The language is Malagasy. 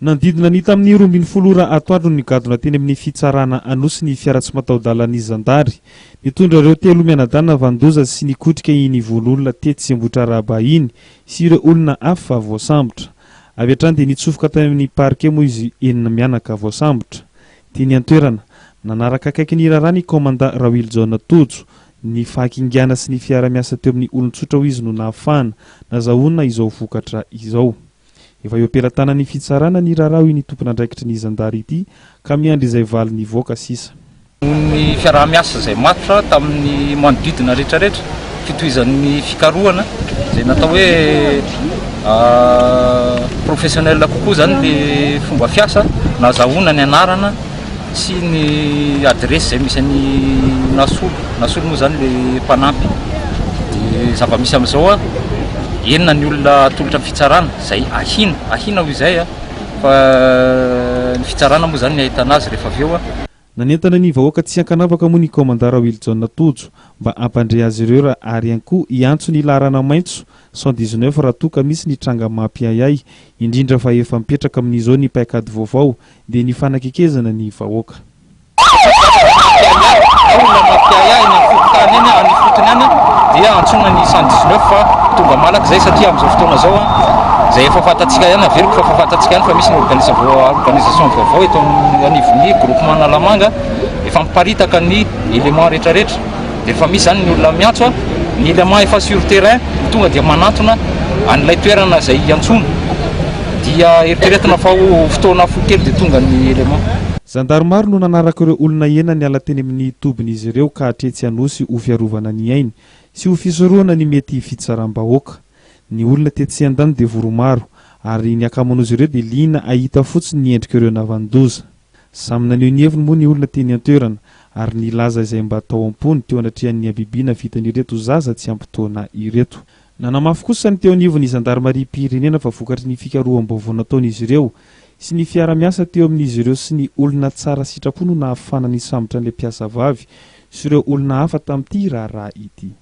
Nanodidina ny tamin'ny 12 ora atoandro no nigadona teny amin'ny fitsarana Anosy ny fiara tsy mataho-dalan'ny zandary. Nitondra ireo telo mianadahy navanon-doza sy nikotrika iny vono olona tetsy Ambohitrarahaba iny sy ireo olona hafa voasambotra. Avy hatrany dia nitsofoka tany amin'ny parquet moa izy enina mianaka voasambotra. Teny an-toerana, nanaraka akaiky ny raharaha ny kaomandà Raoilijaona Tojo. Ny fahakingana sy ny fiara-miasa teo amin'ny olon-tsotra hoy izy no nahafahana nazahoana izao vokatra izao. Efa eo am-pelatanan'ny fitsarana ny raharaha hoy ny tompon'andraikitry ny zandary ity ka miandry izay valiny hivoaka sisa. Noho ny fiaraha-miasa izay matotra tamin'ny manodidina rehetrarehetra, fitohizan'ny fikarohana izay natao hoe professionnel kokoa izany ilay fomba fiasa, nahazahoana ny anarana sy ny adiresy izay misy an'i Nasolo, Nasolo moa izany ilay mpanampy. Dia zava-misy amin'izao, enina ny olona atolotra ny fitsarana izay ahiana, ahiana ho izay fa ny fitsarana moa izany ny ahitana azy rehefa avy eo. Nanentana ny vahoaka tsy ankanavaka moa ny kaomandà Raoilijaona Tojo mba hampandre azy ireo raha ary ihany koa hiantso ny laharana maitso 119 raha toa ka misy ny tranga mampiahiahy, indrindra fa efa mipetraka amin'izao ny paikady vaovao dia ny fanakekezana ny vahoaka. Olona mampiahiahy eny amin'ny fokontany eny, any ifotony any dia antsoina ny 119 fa tonga malaky izay satria amin'izao fotoana izao izay efa fantatsika ihany, averiko fa efa fantatsika ihany fa misy ny organisation vaovao eto anivon'ny groupement Analamanga, efa miparitaka ny éléments rehetrarehetra. Dia efa misy izany ny olona miantso a, ny élément efa sur terrain no tonga dia manantona an'ilay toerana izay iantsoana. Dia eritreretina fa ho fotoana fohy kely dia tonga ny élément. Zandary maro no nanaraka ireo olona enina niala teny amin'ny tobin'izy ireo ka hatretsy Anosy ho fiarovana ny ainy sy ho fisorohana ny mety fitsaram-bahoaka. Ny olona tetsy andaniny dia vory maro ary ny ankamaroan'izy ireo dia liana hahita fotsiny ny endrik'ireo navan-doza. Samy naneho ny heviny moa ny olona teny an-toerana ary nilaza izay mba tao am-pony teo anatrehan'ny habibiana vitan'ireto zaza tsy ampy taona ireto. Nanamafy kosa ny teo anivon'ny zandarimariam-pirenena fa vokatry ny fikaroham-baovao nataon'izy ireo sy ny fiara-miasa teo amin'izy ireo sy ny olona tsara sitrapo no nahafahana nisambotra an'ilay mpiasa vavy sy ireo olona hafa tamin'ity raharaha ity.